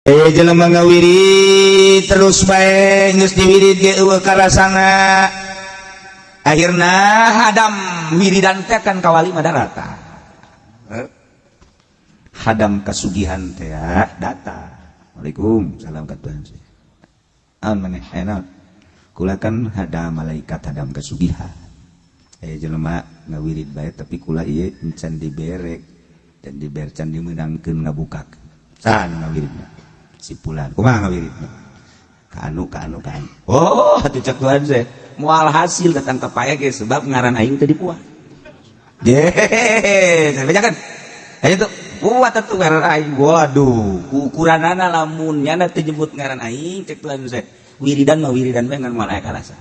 Eh, jelema ngawirid terus bae, geus diwirid ge euweuh karasana. Akhirna hadam wiridan teh kan kawali mah darata. Hadam kasugihan teh datang. Waalaikum salam ka Tuhan. An maneh enak. Kula kan hadam malaikat hadam kasugihan. Eh, jelema ngawirid bae, tapi kula ieu encan dibere dan dibere, can dimeunangkeun ngabukakeun. Saha nu ngawiridna? Si pulan. Kumaha ngawiridna? Ka anu, ka anu, ka anu. Oh, atuh cek Tuhan teh moal hasil datang ka paya ge, sebab ngaran aing teh dipuah. Je, bejakeun. Ayo tuh, buat atuh ngaran aing. Waduh, ukuranana lamun nyana teu nyebut ngaran aing, cek Tuhan teh. Wiridan mah wiridan we, ngan moal aya kalasan.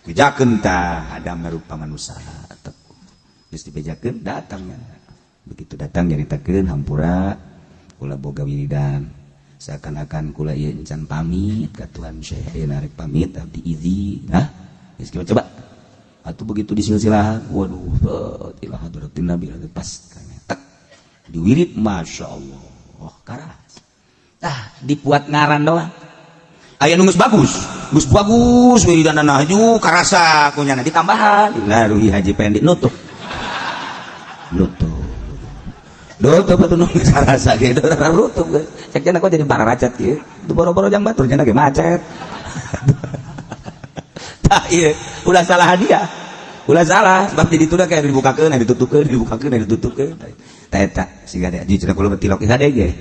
Bejakeun tah ada ngarupa manusia. Geus dibejakeun, datang. Begitu datang nyaritakeun, "Hampura, kula boga wiridan, seakan-akan kula ieu encan pamit ka Tuhan Syekh, ieu narik pamit abdi izin." Nah, geus kieu coba atuh. Begitu disilsilah, waduh, ila hadratin Nabi, pas tek diwirid, masya Allah, karas. Tah, dibuat ngaran doang. Aya nu geus bagus, geus bagus wiridanna ju karasa kunyana, ditambahan ngaruhi Haji Pendi, nutup nutup nutup atuh. Nu geus karasa ge nutup, cek cenah kok jadi pararacat kieu, itu boro-boro jang batur, cenah ge macet. Tah, ieu ulah salah hadiah, ulah salah, sebab jadi itu kayak dibukakeun, ditutupkeun, dibukakeun, ditutupkeun. Tah, eta siga teh cenah kula betilok hade ge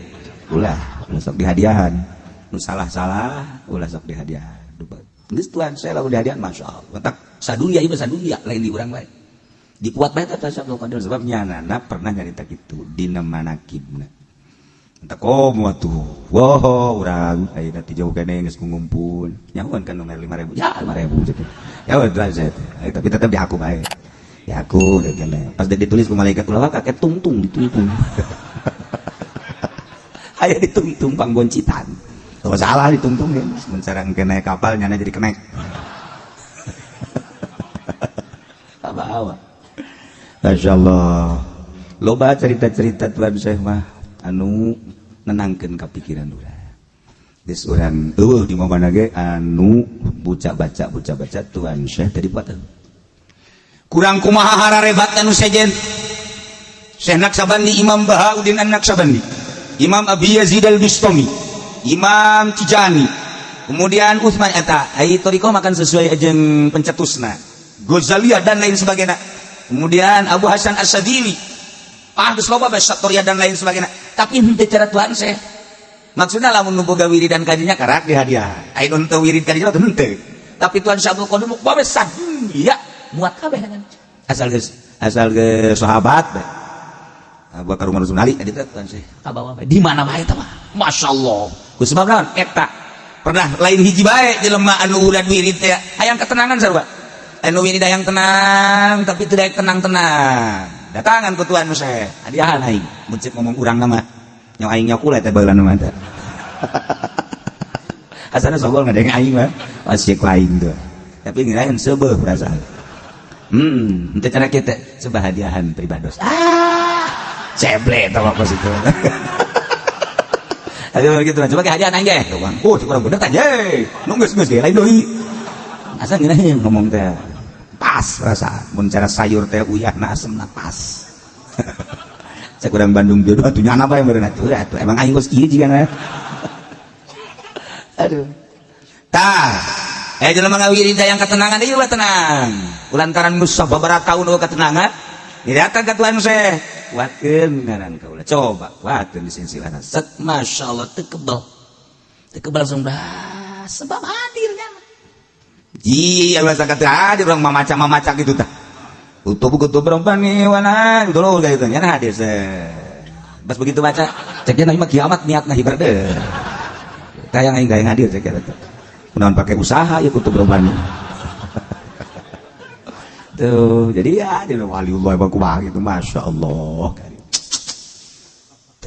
ulah, ulah sok dihadiahan. Nu salah-salah ulah sok dihadiahan. Geus Tuhan saya lamun dihadiahan, masya Allah, tak sadunia ieu mah, sadunia lain di urang bae dipuat bae teh Syekh Abdul Qadir, sebab nyanana pernah nyarita kitu dina manakibna. Entah komo atuh. Wow, urang ayeuna ti jauh keneh geus ngumpul. Nyahoan kan nomor 5000. Ya, 5000 cek. Ya udah saya. Tapi tetap diaku bae. Diaku keneh. Pas ditulis ku malaikat, ulah kakek tungtung ditungtung. Aya ditungtung panggoncitan. Oh, salah ditungtung ya. Mun kena kapal nyana jadi kenek. Apa-apa. Masya Allah. Loba cerita-cerita Tuhan saya mah anu nenangkeun kapikiran urang. Geus urang eueuh di mana ge anu baca baca baca Tuhan Syekh tadi buat. Kurang kumaha hararebat anu sejen. Syekh Naksabandi, Imam Bahauddin An-Naksabandi, Imam Abi Yazid Al-Bistami, Imam Tijani, kemudian Utsman eta, ai thoriqoh makan sesuai jeung pencetusna. Ghazaliyah dan lain sebagainya. Kemudian Abu Hasan As-Sadili. Ah, geus loba bae Satoriyah dan lain sebagainya. Tapi henteu cara Tuhan Syekh. Maksudnya lamun nu boga wiridan kadinya karak di hadiah. Ai nu teu wirid kadinya henteu. Tapi Tuhan Syekh Abdul Qadir bae sadunya muat kabeh kan. Asal geus sahabat bae. Abu Bakar, Umar, Utsman, Ali tadi Tuhan Syekh kabawa bae. Di mana bae eta mah? Masyaallah. Ku sebab naon? Eta pernah lain hiji bae jelema anu urat wirid teh hayang ketenangan sarua. Anu wirid hayang tenang, tapi tidak tenang-tenang. Datangan ke Tuhan Syekh. Hadiahan aing. Mun cek ngomong urang nama. Nyawa aing nyawa kula teh baheula mah teh. Asana sogol ngadeng aing mah. Masih ku aing tuh. Tapi ngirain seubeuh perasaan. Henteu cara kita coba hadiahan pribados. Ah, ceble tau apa situ. Ayo gitu, coba ke hadiah aing ge. Bang. Oh, cek urang bener tah ye. Nu geus geus ge lain deui. Asa ngeunaheun ngomong teh. Pas rasa mun cara sayur teh uyahna asemna pas. Cek urang Bandung jodoh atuh nyana bae meureun atuh atuh emang aing geus kieu jigana. Aduh. Tah, eh, jelema ngawirid yang ketenangan ieu ulah tenang. Ulantaran geus sababaraha tahun eueuh ketenangan, didatang ka Tuhan Syekh. Kuatkeun ngaran kaula. Coba kuatkeun di silsilahna. Set, masya Allah, teu kebel. Teu kebel langsung dah sebab hadirnya. Ji, bahasa kata hadir orang mamaca-mamaca gitu tah. Utub kutub robbani wana dulu gitu nya hadir se. Pas begitu baca, ceknya mah kiamat niatna hibar deh. Kayak aing gaya hadir cek eta. Kunaon pakai usaha ya kutub robbani. Tuh, jadi ya dia waliullah emang kumaha gitu, masya Allah.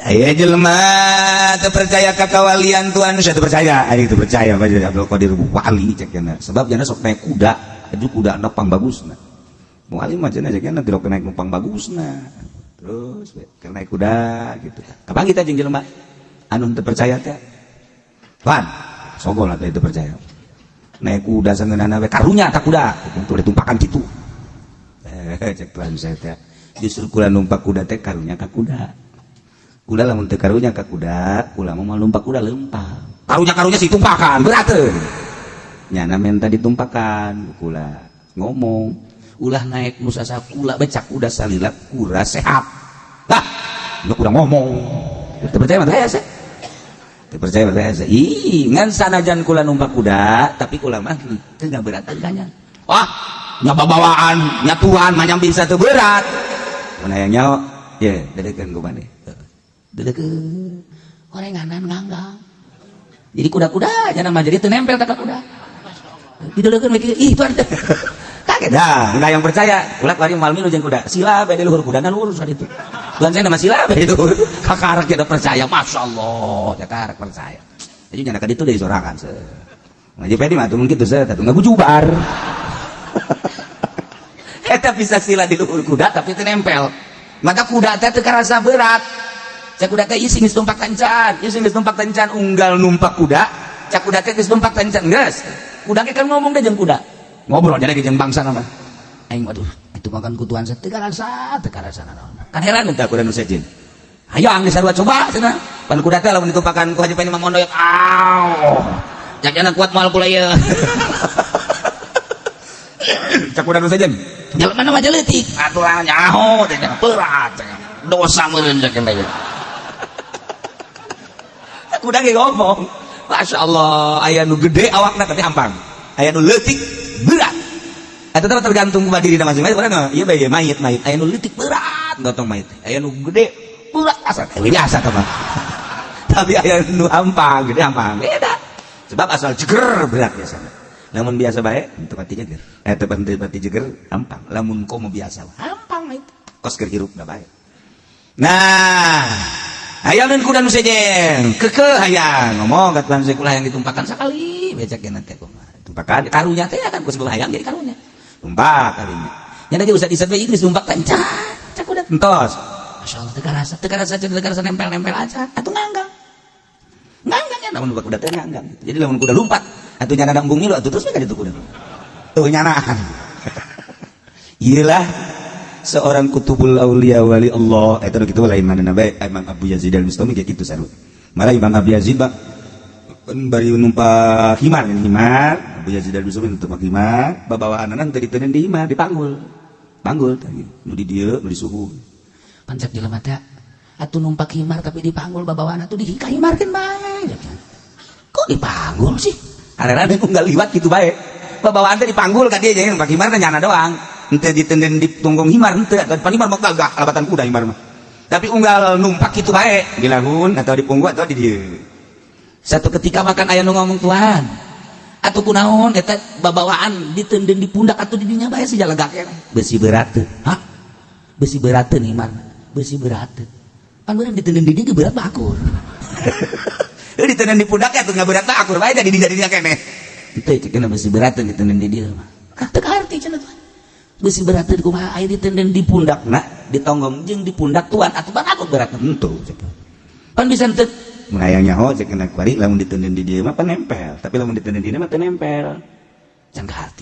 Aya jelema teu percaya ka kawalian Tuhan, saya teu percaya, aing teu percaya Pak Abdul Qadir wali cek cenah. Sebab jana sok naik kuda, aju kuda na pang bagusna. Wali mah cenah cek cenah tidak naik numpang bagusna. Terus we, keur naik kuda gitu. Kapan kita jeung jelema anu teu percaya teh? Tuan sogol atau itu percaya naik kuda sangeunahna we karunya tak kuda itu ditumpakan kitu. Cek Tuhan saya teh, justru kula numpak kuda teh karunya ka kuda. Kuda lamun teu karunya ka kuda, kula mah numpak kuda lempang. Karunya karunya sih tumpakan berat teu nyana minta ditumpakan. Kula ngomong ulah naik musasa kula becak kuda salila kura sehat. Lah lu kuda ngomong teu percaya mah saya teu percaya mah saya. Ih, ngan sanajan kula numpak kuda, tapi kula mah teu ngabeuratan kanya. Wah, nya babawaan nyatuan mah bisa teu berat. Mun hayang nyaho ye, dedekeun ku maneh, dedekeun orenganan nganggang jadi kuda-kuda nya mah, jadi teu nempel ka kuda. Didedekeun mikir, ih tuan, kaget dah. Enggak yang percaya ulah kali mal milu jeung kuda, sila bae di luhur kuda lurus itu. Tuan saya nama sila bae itu kakarak tidak percaya. Masya Allah, ya karak percaya. Jadi nyana ka ditu deui sorangan se ngaji pedi mah tuh mungkin tuh saya tuh ngagujubar. Eta bisa sila di luhur kuda tapi teu nempel, maka kuda teh teu karasa berat. Cak kuda teh isi geus numpak tancan, isi geus numpak tancan, unggal numpak kuda, cak kuda teh geus numpak tancan geus. Kuda ge kan ngomong deh jeung kuda. Ngobrol jadi jeung bangsa nama. Aing waduh, itu makan kutuan saya teu karasa, teu karasa naon. Kan heran teh kuda nu sejen. Ayo ang sarua coba cenah. Pan kuda teh lamun ditumpakan ku Haji Peni mah mondoyok. Aw. Cak kuat moal kula ieu. Cak kuda nu sejen. Jelema mah leutik. Atuh nyaho teh berat. Dosa meureun cak teh. Kuda ge ngomong. Masya Allah, aya nu gede awakna tapi hampang. Aya nu leutik berat. Eta teh tergantung kumaha diri masing-masing. Urang ieu bae mayit mayit. Aya nu leutik berat gotong mayit. Aya nu gede berat asa biasa teh mah. Tapi aya nu hampang, gede hampang. Beda. Sebab asal jeger berat biasanya. Lamun biasa bae teu pati jeger. Eh, teu pati jeger hampang. Lamun komo biasa hampang itu. Kos keur hirup da bae. Nah, hayang dan kuda nu sejen keke hayang ngomong ka tuan sekolah yang ditumpakan sekali becak ya nanti aku tumpakan karunya teh kan ku sebelum hayang jadi karunya tumpak kalinya nya lagi usah disebut Inggris tumpak tanca cak kuda entos. Masya Allah, teu karasa, teu karasa, teu karasa, nempel-nempel aja atuh nganggang nganggang ya. Lamun kuda teh nganggang, jadi lamun kuda lompat atuh nyana embung milu atuh terus we ka ditu kuda tuh nyanaan. Iyalah, seorang kutubul aulia, wali Allah itu gitu lain mana bae Imam Abu Yazid Al-Bustami kayak gitu saru. Malah Imam Abu Yazid bang bari numpak himar, himar Abu Yazid Al-Bustami numpak himar, babawaan tadi tadi di himar dipanggul panggul tadi nu di dieu nu di suhu. Pancak jelema teh atuh numpak himar tapi dipanggul, babawaan atuh dihika himarkeun bae. Kok dipanggul sih? Areran unggal liwat gitu bae, babawaan teh dipanggul ka dia. Jadi numpak himar teh nyana doang, henteu ditenden di tunggung himar, henteu pan himar mah gagah alabatan kuda himar mah. Tapi unggal numpak kitu bae dilahun atau di punggung atau di dieu. Satu ketika makan aya nu ngomong, "Tuhan, atuh kunaon eta babawaan ditenden di pundak atuh di dinya bae sih lega keneh?" Besi berat teu? Hah, besi berat teu himar? Besi berat teu? Pan beurang ditenden di dieu berat mah akur. Ditenden di pundak atuh nggak berat mah akur bae jadi di dinya keneh. Henteu cek besi berat teu ditenden di dieu mah. Teu kaharti cenah, Tuhan. Besi berat teu kumaha aya ditenden di pundak na ditonggong jeung di pundak tuan atuh ban aku berat henteu cek. Pan bisa henteu. Mun hayang nyaho cek kena kuari, lamun ditenden di dieu mah pan nempel, tapi lamun ditenden di dieu mah teu nempel. Can kaharti.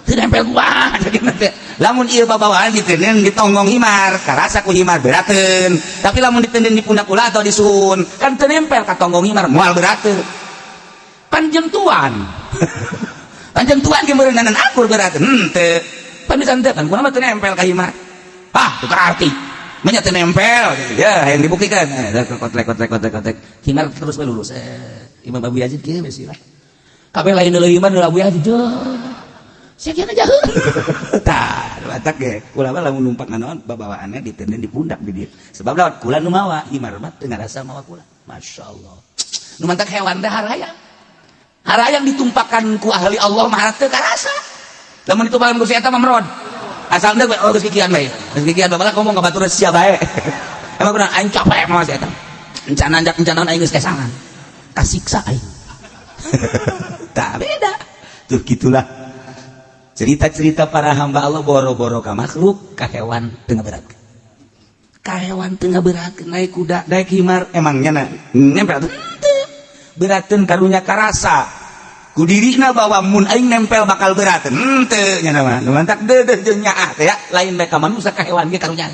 Teu nempel kumaha cek teh? Lamun ieu babawaan ditenden ditonggong himar, karasa ku himar berateun. Tapi lamun ditenden di pundak kula atau di suhun, kan teu nempel ka tonggong himar, moal berateun. Panjang tuan. Panjang tuan ge meureunan akur berateun. Henteu. Pan bisa henteu kan kumaha teu nempel ka himar. Ah, teu kaarti. Manya teu nempel ya, yang dibuktikan. Kotlek kotlek kotlek kotlek. Himar terus lurus. Imam Abu Yazid kieu we sih lah. Kabeh lain deui himar Abu Yazid. Sekian aja. Tah, batak ge. Kula mah lamun numpak naon babawaanna ditenden di pundak di dieu. Sebab lawan kula nu mawa, himar mah teu ngarasa mawa kula. Masya Allah. Nu mantak hewan teh harayang. Harayang ditumpakan ku ahli Allah mah teu karasa. Lamun ditumpakan ku si eta mah merod. Asal ndek oh geus kikian bae. Geus kikian bapak ngomong ka batur sia bae. Emang kurang aing capek mawa si eta. Encana anjak encana aing geus kesangan. Kasiksa aing. Tak beda. Tuh gitulah. Cerita-cerita para hamba Allah boro-boro ka makhluk, ka hewan teu berat. Ka hewan teu berat, naik kuda, naik himar, emangnya na nempel tuh. Berateun karunya karasa ku dirina bahwa mun aing nempel bakal berateun henteu nya mah. Nu mantak deudeuh jeung nyaah teh ya, lain bae ka manusia ka hewan ge karunya.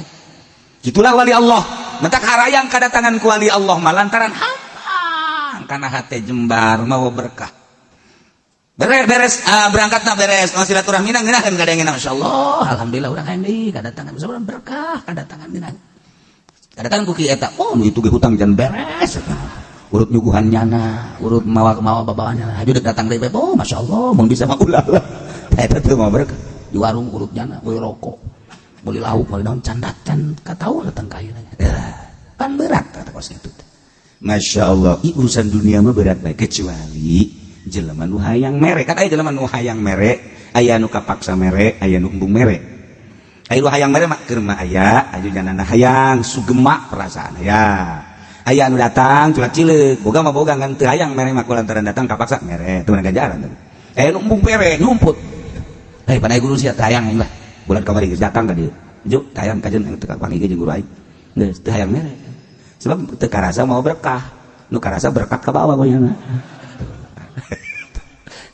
Itulah wali Allah. Mentak harayang kedatangan ku wali Allah mah lantaran hampang kana hate jembar mawa berkah. Beres beres berangkatna beres mau silaturahmi ngeunaheun kadangena masyaallah alhamdulillah urang hayang deui kadatangan urang berkah kadatangan ngeunaheun. Kadatangan ku kieu eta oh nu itu ge hutang jan beres eta. Urut nyuguhan nyana, urut mawa-mawa babawanya. Haju dek datang deui oh masyaallah mun bisa mah ulah lah. Eta teu mawa berkah. Di warung urut nyana beli rokok, beli lauk, beli naon can can katau datang ka ayeuna. Kan berat kata kos kitu. Masya Allah, i, urusan dunia mah berat bae kecuali jelema nu hayang mere. Kan aya jelema nu hayang mere, aya nu kapaksa mere, aya nu embung mere. Aya nu hayang mere mah keur mah aya, aya janana hayang sugema perasaan aya. Aya nu datang culak cileuk, boga mah boga ngan teu hayang mere mah lantaran datang kapaksa mere, teu meunang ganjaran. Aya nu embung mere nyumput. Hei, pada guru sia teu hayang lah. Bulan kamari geus datang ka dieu. Juk teu hayang kajeun teu kapanggih jeung guru aing. Geus teu hayang mere. Sebab teu karasa mau berkah. Nu karasa berkat ka bawah pokoknya.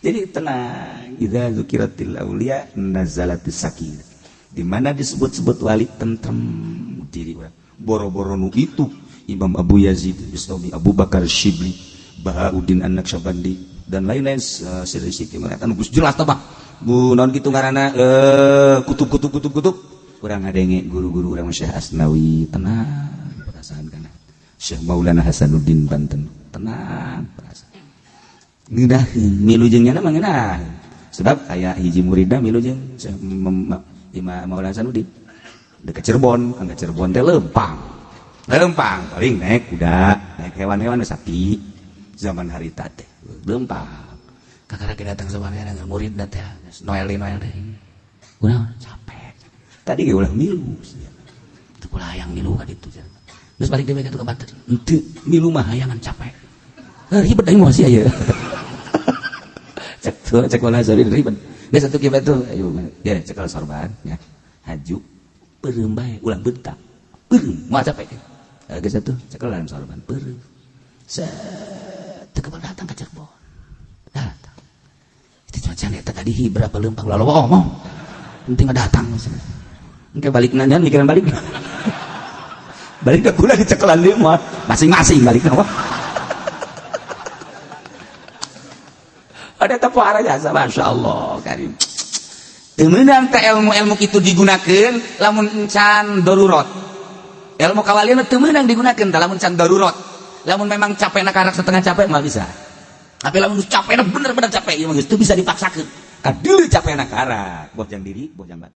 Jadi tenang. Idza dzukiratil auliya nazalatis sakinah. Di mana disebut-sebut wali tentrem diri urang. Boro-boro nu itu Imam Abu Yazid Bistami, Abu Bakar Shibli, Bahauddin An-Naqsyabandi dan lain-lain siri siti mengatakan geus jelas tah Pak. Bu naon kitu ngaranna kutub-kutub kutub-kutub urang ngadenge guru-guru urang Syekh Asnawi tenang perasaan kana. Syekh Maulana Hasanuddin Banten tenang perasaan. Ngeunaheun milu jeung nyana mah ngeunaheun. Sebab aya hiji muridna milu jeung Syekh Imam Maulana Hasanuddin. Dekat Cirebon, kan Cirebon teh lempang. Lempang paling naik kuda, naik hewan-hewan sapi. Zaman harita teh lempang. Kakara datang sebenarnya dengan murid teh Noel Noel teh. Kunaon capek. Tadi ge ulah milu. Teu kula hayang milu ka ditu. Terus balik deui ka Banten. Henteu milu mah hayangan capek. Ribet aing mah sia ieu. Cek tuh cek wala ribet. Geus atuh kieu tuh ayo ya cekel sorban ya. Haju peureum bae ulah bentak. Peureum moal capek. Geus atuh cekelan sorban peureum. Set teu kebal datang ka Cirebon. Datang. Itu cuaca eta tadi berapa lempang lalu ngomong. Penting datang. Engke balik nanya mikiran balik. Balik ke kula dicekelan deui mah masing-masing balik mah. Ada tepuara jasa Masya Allah karim. Teu meunang teh ilmu-ilmu kitu digunakeun lamun encan darurat. Ilmu kawalian teu meunang digunakeun lamun can darurat. Lamun memang capek na karak setengah capek mah bisa. Tapi lamun capek bener-bener capek ieu mah geus teu bisa dipaksakeun. Kadeuleu capek na karak, boh jang diri, boh jang batur.